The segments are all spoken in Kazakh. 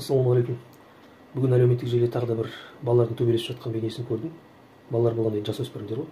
Ассалаумағалейкум. Бүгін әлеуметтік желіде тағы да бір балалардың төбелесіп жатқан бейнесін көрдім. Балалар болғанда енді жасөспірімдер ғой.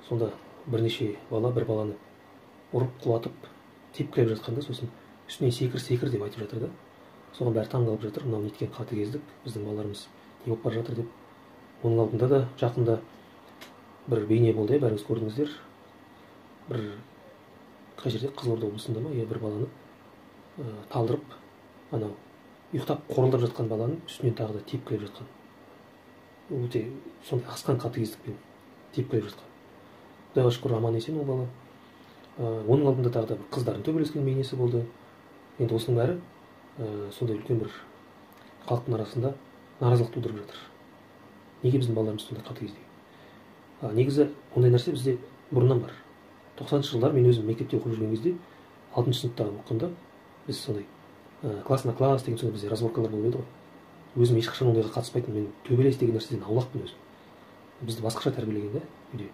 Сонда бірнеше бала бір баланы ұрып, құлатып, тепкілеп жатқанда, сосын үстінен секір, секір деп айтып жатыр да. Соған бәрі таңғалып жатыр. Мынау неткен қатыгездік, біздің балаларымыз не болып бара жатыр деп. Оның алдында да жақында бір бейне болды, бәріңіз көрдіңіздер. Бір қай жерде, Қызылорда облысында ма, бір баланы талдырып, анау ұйықтап қорылдап жатқан баланың үстінен тағы да тепкілеп жатқан. Өте сондай асқан қатыгездікпен тепкілеп жатқан. Құдайға шүкір, аман есен ол бала. Оның алдында тағы да бір қыздардың төбелескен бейнесі болды. Енді осының бәрі сондай үлкен бір халықтың арасында наразылық тудырып жатыр. Неге біздің балаларымыз сондай қатыгез деген? Негізі ондай нәрсе бізде бұрыннан бар. 90-шы жылдар мен өзім мектепте оқып жүрген кезде, 6-шы сыныпта оқығанда, біз сондай класс на класс деген сондай бізде разборкалар болып еді ғой. Өзім ешқашан ондайға қатыспайтынмын. Мен төбелес деген нәрседен аулақпын өзім. Бізді басқаша тәрбиелеген да үйде.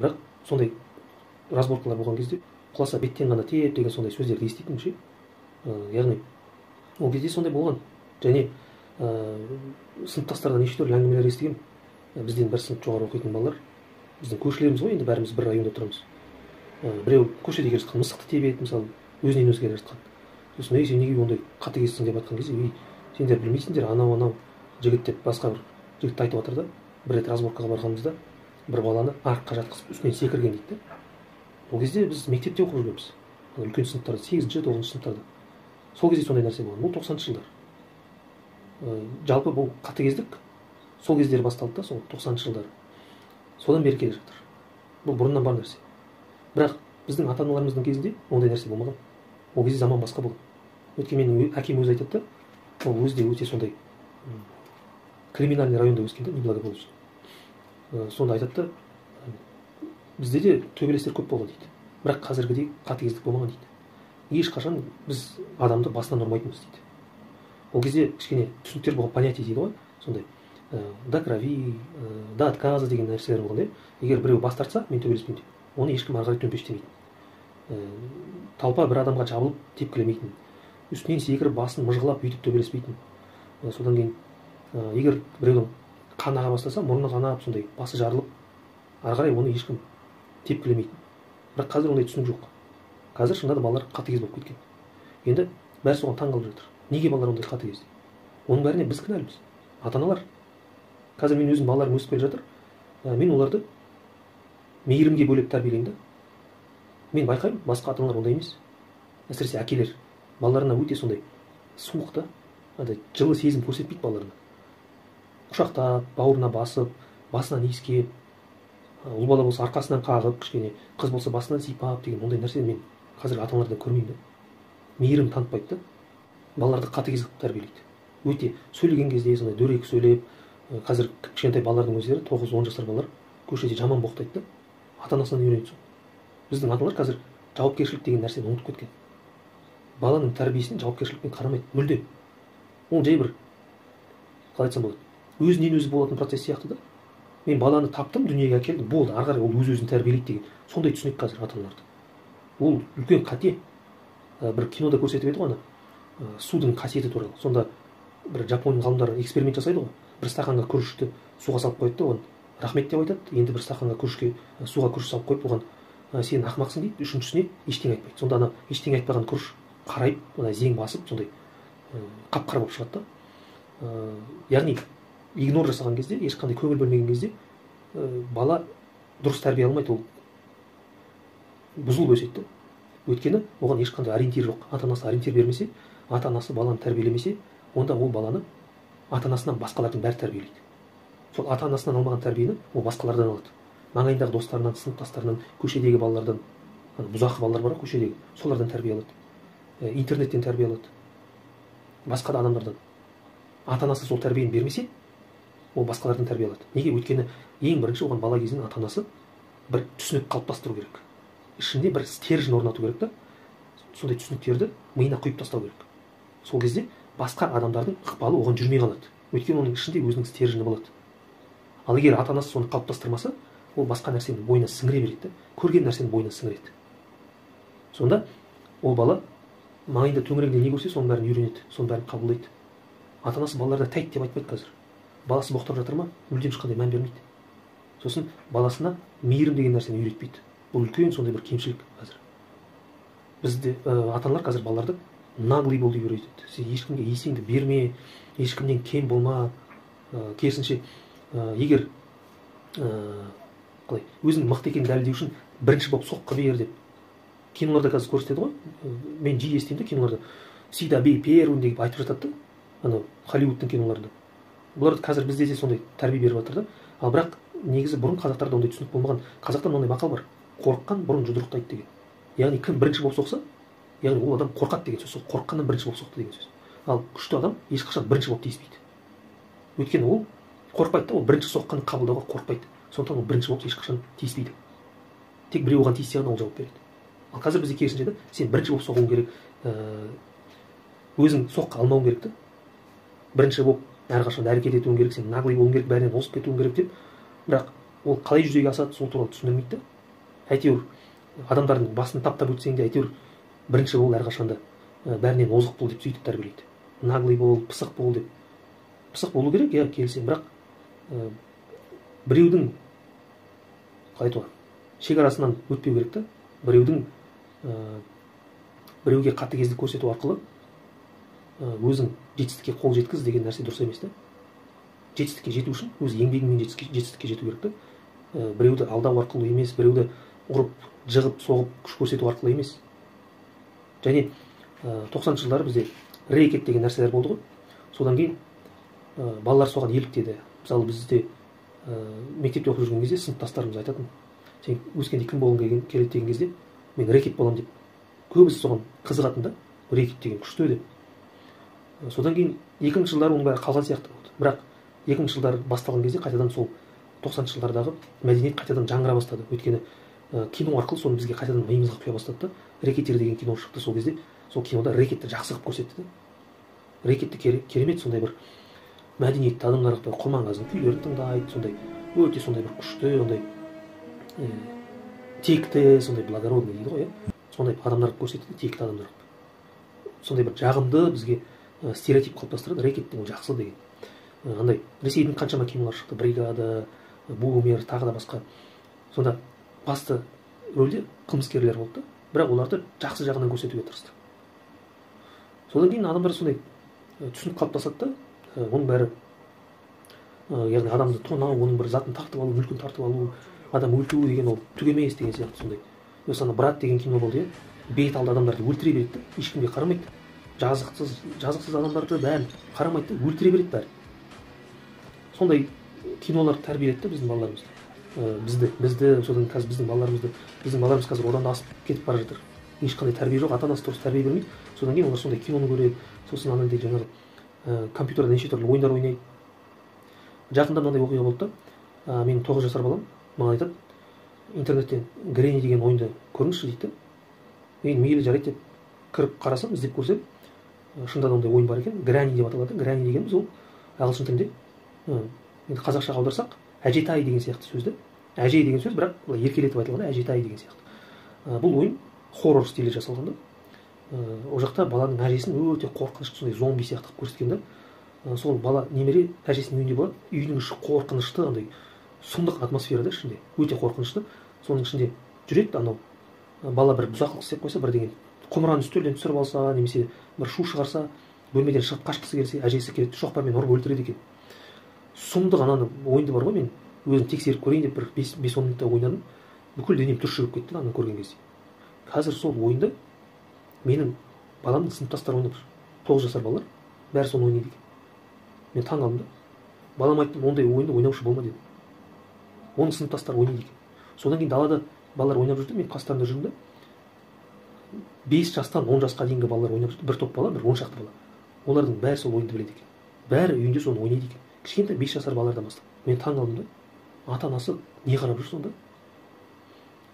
Бірақ сондай разборкалар болған кезде құласа беттен ғана теп деген сондай сөздерді еститінмін ше. Яғни ол кезде сондай болған. Және сыныптастардан неше түрлі әңгімелер естігемін. Бізден бір сынып жоғары оқитын балалар, біздің көршілеріміз ғой, енді бәріміз бір районда тұрамыз. Біреу көшеде келе жатқан мысықты тебеді, мысалы, өзінен өзі келе жатқан. Сосын ей, сен неге ондай қатыгезсің деп айтқан кезде, ей, сендер білмейсіңдер, анау жігіт деп басқа бір жігітті айтып жатыр да. Бір рет разборкаға барғанымызда бір баланы арыққа жатқызып үстінен секірген дейді да. Ол кезде біз мектепте оқып жүргенбіз, үлкен сыныптарда, 8-ші, 9-шы сыныптарда. Сол кезде сондай нәрсе болған. Бұл 90-шы жылдар. Жалпы бұл қатыгездік сол кездері басталды да, сол 90-шы жылдары. Содан бері келе жатыр. Бұл бұрыннан бар нәрсе. Бірақ біздің ата-аналарымыздың кезінде ондай нәрсе болмаған. Ол кезде заман басқа болған. Өйткені менің әкем өзі айтады да, ол өзі де өте сондай криминальный районда өскен да, неблагополучный. Сонда айтады да, бізде де төбелестер көп болған дейді. Бірақ қазіргідей қатыгездік болмаған дейді. Ешқашан біз адамды басынан ұрмайтынбыз дейді. Ол кезде кішкене түсініктер болған, понятие дейді ғой, сондай до крови, до отказа деген нәрселер болған. Егер біреу бас тартса, мен төбелеспеймін деп, оны ешкім ары қарай төмпештемейтін. Толпа бір адамға жабылып тепкілемейтін, үстінен секіріп басын мыжғылап бүйтіп төбелеспейтін. Содан кейін егер біреудің қаны аға бастаса, мұрны қанап, сондай басы жарылып, ары қарай оны ешкім тепкілемейтін. Бірақ қазір ондай түсінік жоқ. Қазір шынында да балалар қатыгез болып кеткен. Енді бәрі соған таңғалып жатыр. Неге балалар ондай қатыгез? Оның бәріне біз кінәліміз, ата-аналар. Қазір мен өзім балаларым өсіп келе жатыр. Мен оларды мейірімге бөлеп тәрбиелеймін да. Мен байқаймын, басқа ата-аналар ондай емес. Әсіресе әкелер балаларына өте сондай суық та, андай жылы сезім көрсетпейді балаларына. Құшақтап, бауырына басып, басынан иіскеп, ұл бала болса арқасынан қағып, кішкене қыз болса басынан сипап деген ондай нәрсені мен қазір ата-аналардан көрмеймін да. Мейірім танытпайды да. Балаларды қатыгез қылып тәрбиелейді. Өте сөйлеген кезде сондай дөрекі сөйлеп, қазір кішкентай балалардың өздері 9-10 жасар балалар көшеде жаман боқтайды да, ата-анасынан үйренеді сол. Біздің ата-аналар қазір жауапкершілік деген нәрсені ұмытып кеткен. Баланың тәрбиесіне жауапкершілікпен қарамайды мүлде. Ол жай бір, қалай айтсам болады, өзінен өзі болатын процесс сияқты да. Мен баланы таптым, дүниеге әкелдім, болды, ары қарай ол өз өзін тәрбиелейді деген сондай түсінік қазір ата-аналарда. Ол үлкен қате. Бір кинода көрсетіп еді ғой ана судың қасиеті туралы. Сонда бір жапон ғалымдары эксперимент жасайды ғой. Бір стақанға күрішті суға салып қояды да, оған рахмет деп айтады. Енді бір стақанға күрішке суға күріш салып қойып, оған сен ақымақсың дейді. Үшіншісіне ештеңе айтпайды. Сонда ана ештеңе айтпаған күріш қарайып, ана зең басып, сондай қап-қара болып шығады да. Яғни игнор жасаған кезде, ешқандай көңіл бөлмеген кезде бала дұрыс тәрбие алмайды, ол бұзылып өседі да. Өйткені оған ешқандай ориентир жоқ. Ата-анасы ориентир бермесе, ата-анасы баланы тәрбиелемесе, онда ол баланы ата-анасынан басқалардың бәрі тәрбиелейді. Сол ата-анасынан алмаған тәрбиені ол басқалардан алады. Маңайындағы достарынан, сыныптастарынан, көшедегі балалардан, бұзақы балалар бар ғой көшедегі, солардан тәрбие алады. Интернеттен тәрбие алады. Басқа да адамдардан. Ата-анасы сол тәрбиені бермесе, ол басқалардан тәрбие алады. Неге? Өйткені ең бірінші оған бала кезінен ата-анасы бір түсінік қалыптастыру керек. Ішінде бір стержень орнату керек та. Сондай түсініктерді миына құйып тастау керек. Сол кезде басқа адамдардың ықпалы оған жүрмей қалады. Өйткені оның ішінде өзінің стержені болады. Ал егер ата-анасы соны қалыптастырмаса, ол басқа нәрсені бойына сіңіре береді да, көрген нәрсені бойына сіңіреді. Сонда ол бала Маңайында, төңірегінде не көрсе, соның бәрін үйренеді, соның бәрін қабылдайды. Ата-анасы балаларына тәйт деп айтпайды қазір. Баласы боқтап жатыр ма, мүлдем ешқандай мән бермейді. Сосын баласына мейірім деген нәрсені үйретпейді. Бұл үлкен сондай бір кемшілік қазір. Бізде ата-аналар қазір балаларды наглый бол деп үйретеді. Сен ешкімге есеңді берме, ешкімнен кем болма. Керісінше, егер қалай, өзің мықты екенін дәлелдеу үшін бірінші болып соққы бер деп. Киноларда қазір көрсетеді ғой. Мен жиі естимін де киноларда. Всегда бей первым деп айтып жатады да. Анау Холливудтың киноларында. Бұлар қазір бізде де сондай тәрбие беріп жатыр да. Ал бірақ негізі бұрын қазақтарда ондай түсінік болмаған. Қазақта мынандай мақал бар: қорыққан бұрын жұдырықтайды деген. Яғни кім бірінші болып соқса, яғни ол адам қорқады деген сөз. Сол қорыққаннан бірінші болып соқты деген сөз. Ал күшті адам ешқашан бірінші болып тиіспейді. Өйткені ол қорықпайды да, ол бірінші соққыны қабылдауға қорықпайды. Сондықтан ол бірінші болып ешқашан тиіспейді. Тек біреу оған тиіссе ғана ол жауап береді. Ал қазір бізде керісінше да, сен бірінші болып соғуың керек, өзің соққы алмауың керек та. Бірінші болып әрқашан әрекет етуің керек, сен наглый болуың керек, бәрінен озып кетуің керек деп. Бірақ ол қалай жүзеге асады, сол туралы түсіндірмейді да. Әйтеуір адамдардың басын таптап өтсең де, әйтеуір бірінші бол әрқашанда, бәрінен озық бол деп сөйтіп тәрбиелейді. Наглый бол, пысық бол деп. Пысық болу керек, иә, келісемін, бірақ біреудің қалай айтуға, шекарасынан өтпеу керек та. Біреудің біреуге қатыгездік көрсету арқылы өзің жетістікке қол жеткіз деген нәрсе дұрыс емес та. Жетістікке жету үшін өз еңбегіңмен жетістікке жету керек та. Біреуді алдау арқылы емес, біреуді ұрып, жығып, соғып, күш көрсету арқылы емес. Және 90-шы жылдары бізде рэкет деген нәрселер болды ғой. Содан кейін балалар соған еліктеді. Мысалы, бізде мектепте оқып жүрген кезде сыныптастарымыз айтатын: сен өскенде кім болғың келеді деген кезде, мен рэкет боламын деп. Көбісі соған қызығатын да, рэкет деген күшті деп. Содан кейін 2000 жылдары оның бәрі қалған сияқты болды. Бірақ 2000 жылдар басталған кезде қайтадан сол 90-шы жылдардағы мәдениет қайтадан жаңғыра бастады. Өйткені кино арқылы соны бізге қайтадан миымызға құя бастады да. Рэкетир деген кино шықты сол кезде. Сол кинода рэкетті жақсы қылып көрсетті да. Рэкетті керемет сондай бір мәдениетті адамдар қылып, Құрманғазының күйлерін тыңдайды, сондай өте сондай бір күшті, ондай текті, сондай благородный дейді ғой, иә? Сондай адамдар қылып көрсетті, текті адамдар қылып. Сондай бір жағымды бізге стереотип қалыптастырады, рэкеттің ол жақсы деген. Андай Ресейдің қаншама кинолар шықты, Бригада, Бумер, тағы да басқа. Сонда басты рөлде қылмыскерлер болды да, бірақ оларды жақсы жағынан көрсетуге тырысты. Содан кейін адамдар сондай түсінік қалыптасады да, оның бәрі, яғни адамды тонау, оның бір затын тартып алу, мүлкін тартып алу, адам өлтіру деген ол түк емес деген сияқты сондай. Осы ана Брат деген кино болды, иә, бет алды адамдарды өлтіре береді да, ешкімге қарамайды. Жазықсыз адамдарды бәрін қарамайды да, өлтіре береді бәрін. Сондай кинолар тәрбиеледі да біздің балаларымызды. Бізді, содан қазір біздің балаларымызды, біздің балаларымыз қазір одан да асып кетіп бара жатыр. Ешқандай тәрбие жоқ, ата-анасы дұрыс тәрбие бермейді. Содан кейін олар сондай киноны көреді, сосын анандай жаңағы компьютерде неше түрлі ойындар ойнайды. Жақында мынандай оқиға болды да, менің 9 жасар балам маған айтады: интернеттен Гренни деген ойынды көріңізші дейді да. Мен мейлі жарайды деп кіріп қарасам, іздеп көрсем, шынында да ондай ойын бар екен. Гренни деп аталады. Гренни дегеніміз ол ағылшын тілінде, енді қазақшаға аударсақ, әжетай деген сияқты сөзді. Әже деген сөз, бірақ былай еркелетіп айтылғанда әжетай деген сияқты. Бұл ойын хоррор стилі жасалған да. Ол жақта баланың әжесін өте қорқынышты сондай зомби сияқты қылып көрсеткен да. Сол бала немере әжесінің үйінде болады. Үйдің іші қорқынышты, андай сұмдық атмосфера да ішінде, өте қорқынышты. Соның ішінде жүреді анау бала, бір бұзақылық істеп қойса, бірдеңе құмыраны үстелден түсіріп алса, немесе бір шу шығарса, бөлмеден шығып қашқысы келсе, әжесі келеді, шоқпармен ұрып өлтіреді екен. Сұмдық ананы ойынды бар ғой, мен өзім тексеріп көрейін деп бір 5-10 минутта ойнадым. Бүкіл денем түршігіп кетті ананы көрген кезде. Қазір сол ойынды менің баламның сыныптастары ойнап жүр. 9 жасар балалар бәрі соны ойнайды екен. Мен таң қалдым да. Балам айттым, ондай ойынды ойнаушы болма дедім. Оның сыныптастары ойнайды екен. Содан кейін далада балалар ойнап жүрді, мен қастарында жүрдім да. 5 жастан 10 жасқа дейінгі балалар ойнап жүрді. Бір топ бала, бір 10 шақты бала. Олардың бәрі сол ойынды біледі екен. Бәрі үйінде соны ойнайды екен. Кішкентай 5 жасар балалардан бастап. Мен таң қалдым да. Ата-анасы не қарап жүр сонда?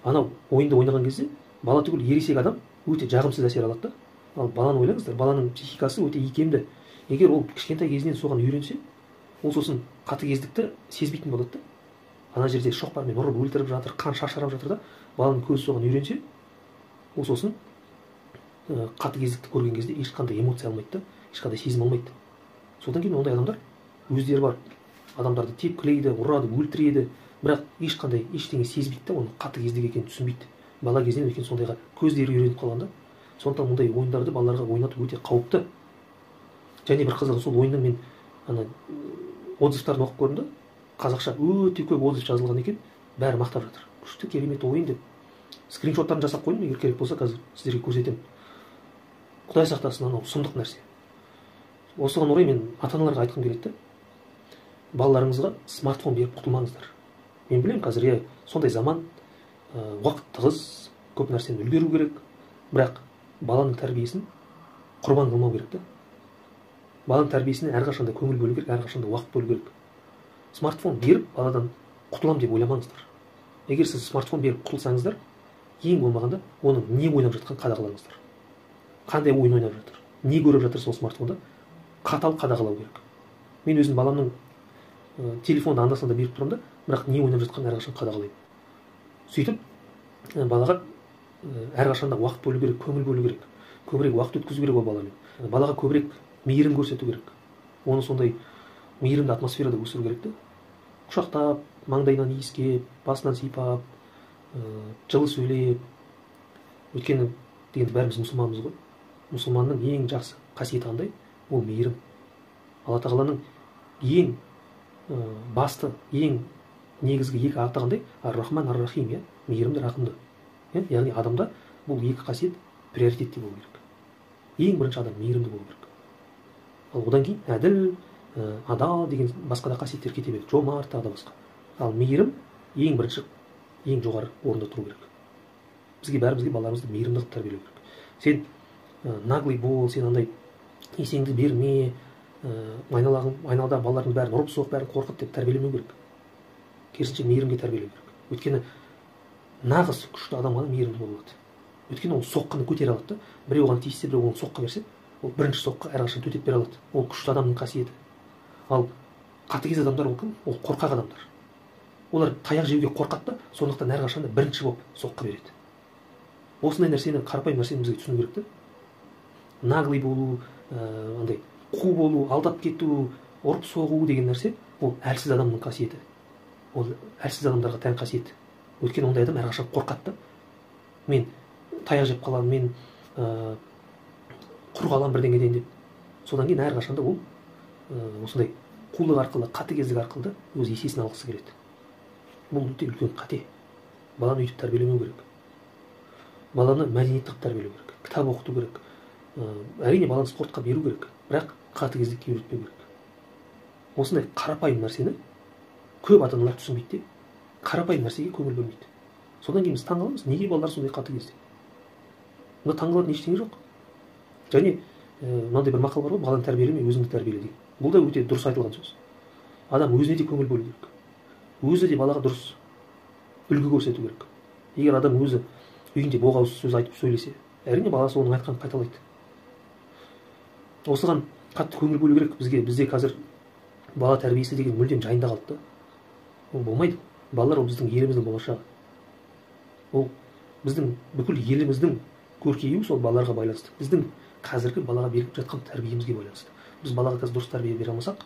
Анау ойынды ойнаған кезде бала түгіл ересек адам өте жағымсыз әсер алады да. Ал баланы ойлаңыздар, баланың психикасы өте икемді. Егер ол кішкентай кезінен соған үйренсе, ол сосын қатыгездікті сезбейтін болады да. Ана жерде шоқпармен ұрып өлтіріп жатыр, қан шашырап жатыр да, баланың көзі соған үйренсе, ол сосын Қатыгездікті көрген кезде ешқандай эмоция алмайды да, ешқандай сезім алмайды. Содан кейін ондай адамдар өздері бар адамдарды тепкілейді, ұрады, өлтіреді, бірақ ешқандай ештеңе сезбейді да, оның қатыгездік екенін түсінбейді. Бала кезінен өйткені сондайға көздері үйреніп қалған да. Сондықтан мұндай ойындарды балаларға ойнату өте қауіпті. Және бір қызығы, сол ойынның мен ана отзывтарын оқып көрдім да, қазақша өте көп отзыв жазылған екен, бәрі мақтап жатыр. Күшті, керемет ойын деп. Скриншоттарын жасап қойдым, егер керек болса қазір сіздерге көрсетемін. Құдай сақтасын, анау сұмдық нәрсе. Осыған орай мен ата-аналарға айтқым келеді да, балаларыңызға смартфон беріп құтылмаңыздар. Мен білемін, қазір иә сондай заман, уақыт тығыз, көп нәрсені үлгеру керек, бірақ баланың тәрбиесін құрбан қылмау керек та. Баланың тәрбиесіне әрқашанда көңіл бөлу керек, әрқашанда уақыт бөлу керек. Смартфон беріп баладан құтылам деп ойламаңыздар. Егер сіз смартфон беріп құтылсаңыздар, ең болмағанда оның не ойнап жатқанын қадағалаңыздар. Қандай ойын ойнап жатыр, не көріп жатыр сол смартфонда, қатал қадағалау керек. Мен өзім баламның телефонды анда-санда беріп тұрамын да, бірақ не ойнап жатқанын әрқашан қадағалаймын. Сөйтіп балаға әрқашанда уақыт бөлу керек, көңіл бөлу керек, көбірек уақыт өткізу керек ол баламен. Балаға көбірек мейірім көрсету керек. Оны сондай мейірімді атмосферада өсіру керек те. Құшақтап, маңдайынан иіскеп, басынан сипап, жылы сөйлеп. Өйткені енді бәріміз мұсылманбыз ғой. Мұсылманның ең жақсы қасиеті қандай? Ол мейірім. Алла тағаланың ең басты, ең негізгі екі аты қандай? Ар-Рахман, Ар-Рахим, иә? Мейірімді, рақымды. Яғни адамда бұл екі қасиет приоритетте болу керек. Ең бірінші адам мейірімді болу керек. Ал одан кейін әділ, адал деген басқа да қасиеттер кете береді. Жомарт, тағы да басқа. Ал мейірім ең бірінші, ең жоғары орында тұру керек. Бізге бәрімізге балаларымызды мейірімді қылып тәрбиелеу керек. Сен наглый бол, сен андай есеңді берме, айналадағы балалардың бәрін ұрып соқ, бәрін қорқыт деп тәрбиелемеу керек. Керісінше мейірімге тәрбиелеу керек. Өйткені нағыз күшті адам ғана мейірімді бола алады. Өйткені ол соққыны көтере алады да, біреу оған тиіссе, біреу оған соққы берсе, ол бірінші соққы әрқашан төтеп бере алады. Ол күшті адамның қасиеті. Ал қатыгез адамдар ол кім? Ол қорқақ адамдар. Олар таяқ жеуге қорқады да, сондықтан әрқашан да бірінші болып соққы береді. Осындай нәрсені, қарапайым нәрсені бізге түсіну керек те. Наглый болу, андай қу болу, алдап кету, ұрып соғу деген нәрсе ол әлсіз адамның қасиеті. Ол әлсіз адамдарға тән қасиет. Өйткені ондай адам әрқашан қорқады да. Мен таяқ жеп қаламын, мен құр қаламын бірдеңеден деп. Содан кейін әрқашанда ол осындай қулық арқылы, қатыгездік арқылы да өз есесін алғысы келеді. Бұл өте үлкен қате. Баланы өйтіп тәрбиелемеу керек. Баланы мәдениетті қылып тәрбиелеу керек. Кітап оқыту керек. Әрине баланы спортқа беру керек, бірақ қатыгездікке үйретпеу керек. Осындай қарапайым нәрсені көп ата-аналар түсінбейді де, қарапайым нәрсеге көңіл бөлмейді. Содан кейін біз таңғаламыз, неге балалар сондай қатыгез деп. Мұнда таңғалатын ештеңе жоқ. Және мынандай бір мақал бар ғой, баланы тәрбиелеме, өзіңді тәрбиеле деген. Бұл да өте дұрыс айтылған сөз. Адам өзіне де көңіл бөлу керек. Өзі де балаға дұрыс үлгі көрсету керек. Егер адам өзі үйінде боғауыз сөз айтып сөйлесе, әрине баласы оның айтқанын қайталайды. Осыған қатты көңіл бөлу керек. Бізде қазір бала тәрбиесі деген мүлдем жайында қалды да. Ол болмайды. Балалар ол біздің еліміздің болашағы. Ол біздің бүкіл еліміздің көркеюі сол балаларға байланысты. Біздің қазіргі балаға беріп жатқан тәрбиемізге байланысты. Біз балаға қазір дұрыс тәрбие бере алмасақ,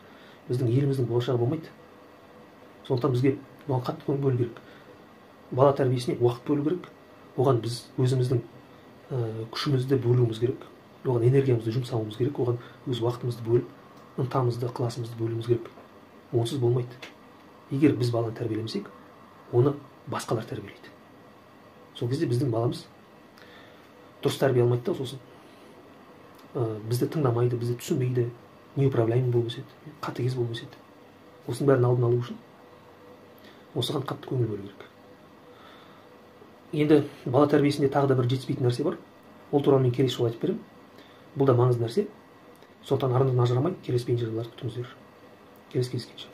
біздің еліміздің болашағы болмайды. Сондықтан бізге бұған қатты көңіл бөлу керек. Бала тәрбиесіне уақыт бөлу керек. Оған біз өзіміздің күшімізді бөлуіміз керек. Оған энергиямызды жұмсауымыз керек. Оған өз уақытымызды бөліп, ынтамызды, ықыласымызды бөлуіміз керек. Онсыз болмайды. Егер біз баланы тәрбиелемесек, оны басқалар тәрбиелейді. Сол кезде біздің баламыз дұрыс тәрбие алмайды да, сосын бізді тыңдамайды, бізді түсінбейді, неуправляемый болып өседі, қатыгез болып өседі. Осының бәрін алдын алу үшін осыған қатты көңіл бөлу керек. Енді бала тәрбиесінде тағы да бір жетіспейтін нәрсе бар. Ол туралы мен келесі жолы айтып беремін. Бұл да маңызды нәрсе. Сондықтан арнадан ажырамай келесі бейнежазбаларды күтіңіздер. Келесі кездескенше.